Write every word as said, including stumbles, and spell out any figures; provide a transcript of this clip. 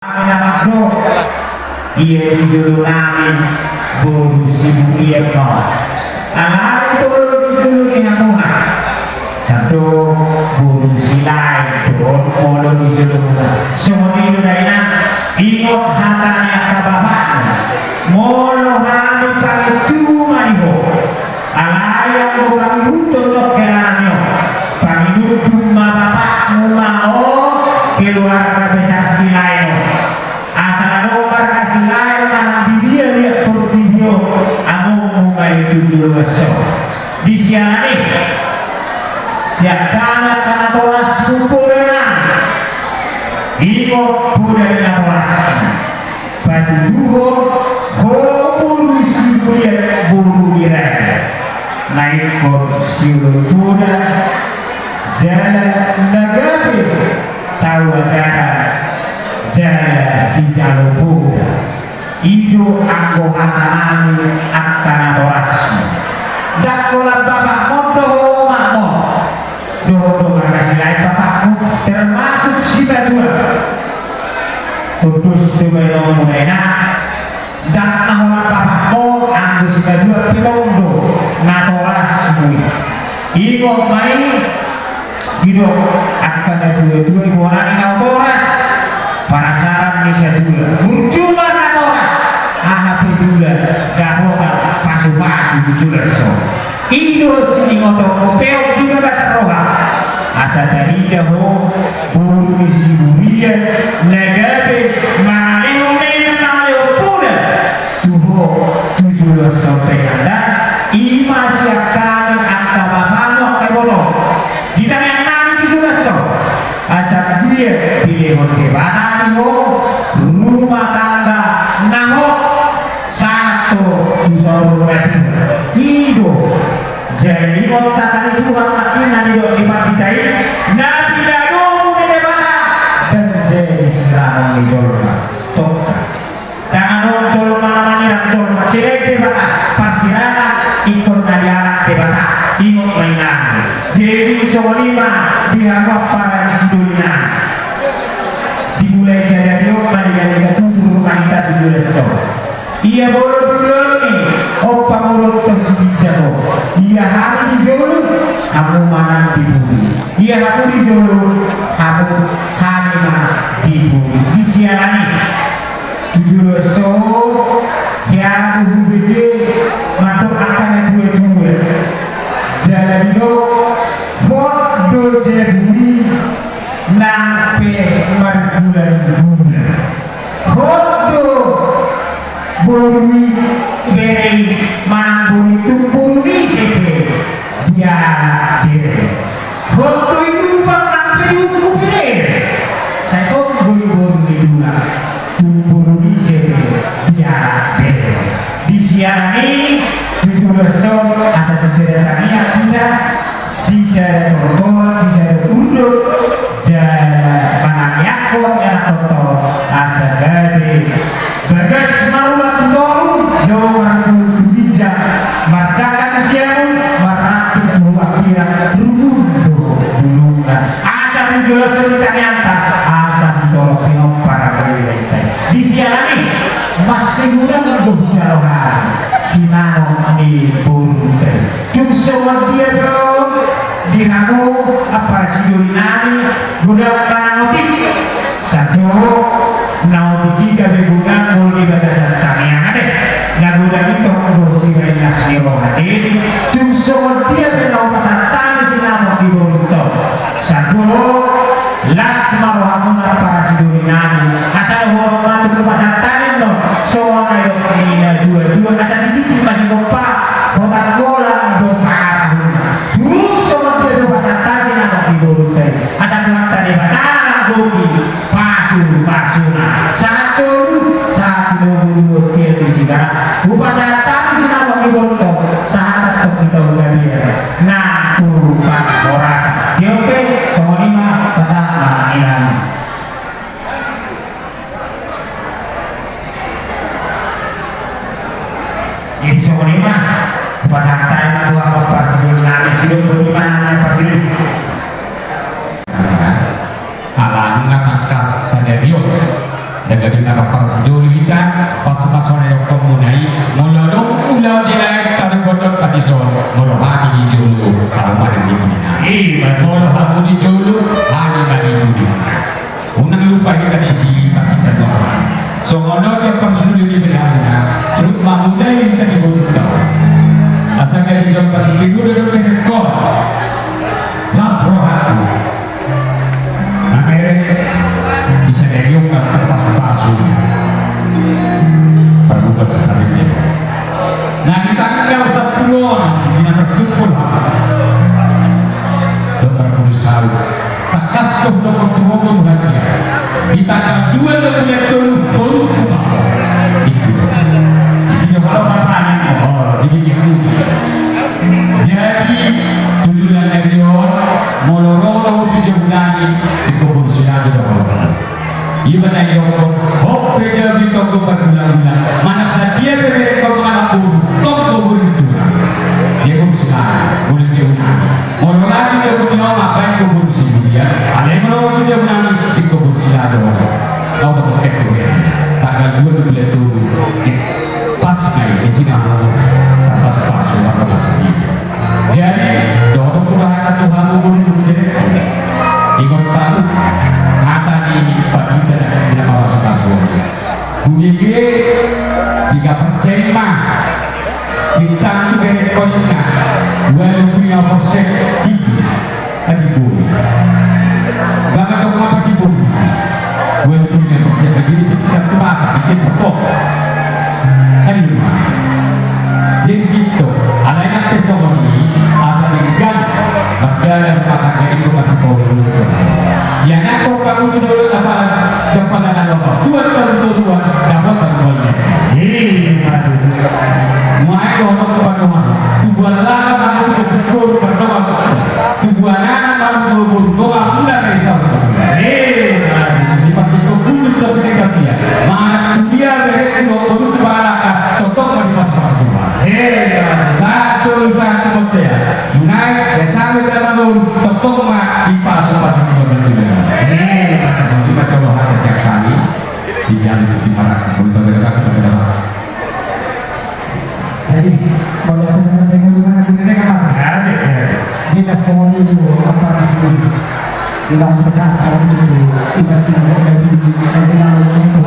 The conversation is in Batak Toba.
Ia di jolo nami boru Siburian ma. Alai molo di jolo ni hamuna, sandok boru Silaen do molo di jolomuna. Songon i do dainang, ingot hata ni angka bapakmu. Molo hami pangihuthon ma di ho. Alai anggo pangihuthon do kelanami on, pangihuthon ma bapakmu ma on, keluarga besar Silaen on. Asa na dong marga Silaen manang di dia liat portibi on, amongmu ma i tu joloan on. Di siala ni i, sian hami angka natorasmu poda nami, ingot poda ni natorasmu. Patuduhon ho boru Siburian boru ni raja, na ingkon sioloi poda jala na gabe tau ajaran jala sijalo poda. I do anggo hata nami angka natorasmu. Ndang holan bapakmon do ho, omakmon. Dohot do marga Silaen bapakmu, termasuk Sibaduan. Tudos do baenonmu dainang. Ndang na holan bapakmon, anggo Sibaduan pe tong do natorasmu i. Ingot ma i, didok angka natuatua i, bona ni hatoras, parasaran ni satua. Burju ma natoras, aha pe dula, dapotan pasupasu di joloan on. I do siningotonmu, peop di bagasan roha. Asa tarida ho boru ni Siburian na gabe mangalehon menem, mangalehon poda tu ho tu joloan on pe, handa i ma sian hami angka bapakmu, angka ibotom, di tangiang nami tu joloan on. Asa dia dilehon Debata di ho rumah tangga na hot sahat tu saur matua. I do. Jadi ingot hata ni Tuhan, nangkin na nidok ni pandita i, na pinadomu ni Debata ndang jadi sirangon ni jolma. Tongka. Ndang adong jolma na manirang jolma, selain Debata. Parsirangan ingkon na dialap Debata. Ingot ma i nangkin. Jadi songon i ma di hamu ampara ni sidoli nami. Dimulai sadari on ma, denggan-denggan tutur ma hita tu joloan on. Ia molo di ulaon i, on pamoruonta siginjang on. Ia hami di jolo, hamu ma nang di pudi. Ia hamu di jolo, hamu, hami ma di pudi. Di siala ni i, tu joloan on, hea do hubege mandok angka natuatua. Jala didok, hot do jabu i nang pe margulanggulang. Hot do boru i, bere i, manang boru i, tung boru ni ise pe dialap bere. Hot do i lubang nang pe diungkup bere. Sai tong do i boru ni tulang, tung boru ni ise pe dialap bere. Di siala ni i, tu joloan on asa sisada tangiang hita, sisada tortoran, sisada urdot, jala manangiangkon ianakhonta asa gabe bagas marulang tu toru, dao marpulung tu ginjang, mardangka tu siamun, marranting tu hambirang, rumun do bulungna. Asa tu joloan on tangiangta, asa sitolop pinompar do ibana. Di siala ni i, masihunang do hujalo hami sinamot ni borunta i. Tung songon dia pe on di hamu ampara sidoli nami, godang manang otik. Sandok na otik i gabe godang molo di bagasan tangiang, ate. Na godang i tong do sibaen las ni roha, ate. Tung songon dia pe na hupasahat hami sinamot ni borunta on, sandok las ma rohamuna ampara sidoli nami. Asa dohonon ma tung hupasahat hami annon, songon na nidok ni natuatua, asa sititi ma sigompa, hotanggolan do parahuna. Tung songon dia pe hupasahat hami sinamot ni borunta i, asa Tuhanta Debata na manggohi pasupasuna. Sahat solu, sahat tu lomo, tu bontean, tu Tigaras. Hupasahat hami sinamot ni borunta on, sahat antong hita tu gabean nang tu parhorasan. Di on pe songon i ma, pasahat ma inang. Jadi songon i ma, pasahat hami ma tu ampara sidoli nami, sidoli ma ampara sidoli. Alana tangkas sadari on Jadi na parjolo hita, pasupasu na didokkon muna i, molo adong ulaon di lae, tadi bocor tadi son, molo hami di jolo, harumanan di tulang. Iya, molo hamu di jolo, hami ma di tulang. Unang lupa hita disi, pasti berdoa. Songon on di parjolo ni belamuna, ruk mamulai hita di bonta. Asa dari jolo pasti tidur dan berkon. Las rohaku. Mamereng, bisa dari ungkap terpasu-pasu. Perbuka sesariknya. Nah, di tanggal sepuluh on, di mana terkumpul, dokter Kudus Saud. Takas tu dokter Tuhogo Nuhasia. Di tanggal dua bulan tolu, baru kumaho. Itu. Di sini kalau bapak anak, oh, di bikin. Jadi, tu joloan ni ari on, molo ro do tu jabu nami, ingkon boru sinado do ho. Iba na didokkon, hot pe jabu i tonggo pargula-gula, manang sadia pe berengkon manang boru, tonggo boru ni tulang. Dia boru sinado, boru ni jabu nami. Molo ra tu jabu ni oma, baen ingkon boru siburian, alai molo ro tu jabu nami, ingkon boru sinado do ho. Au do ho, tanggal dua bulan tolu. Pas ma i, di sini ma tarpasu-pasu, tarpasu-pasu. Jadi, dohot do hata tu hamu boru ni tulang. Ingot hamu hata ni pandita na mamasu-pasu. Bumi ge tiga persen ma. Sintang tu berengkon inna. Ualu pulu lima persen tinggi. Patimbul. Bapak tong ma patimbul. Gue punya konsep begini, kita tuh apa? Bikin foto. Kan di rumah. Jadi situ, alai nang pe songon i, asa denggan, mardalan rumah tangga i, kau masih kau dulu. Ya, nang kau kamu tuh dulu, apa, cepat lah, apa. Tuan kamu tuh duluan, dapat kamu duluan. Iya, betul. Mulai kau nonton, tubuan laka, kamu tuh bersyukur, berdoa. Tubuan anak ma tubuan boru, dongan muna na i saur matua. Dipatik tu bujur tu pini katia. Manang tu dia berek tu boru tu pangalaka, tongtong ma dipasu-pasu Tuhan. Sa solu sa tu botea. Sunai, ya sampe jama boru, tongtong ma dipasu-pasu Tuhan. Dipatik tu hata tiap kali. Tidak ada titik marah. Boru tu berdoa, kita berdoa. Jadi, molo tu na pengen dengan aku ini kan apa? Ada, ada. Dia tak semua itu apa di sini? Dia mau pesan, kalau itu, itu, itu, itu, itu, itu, itu,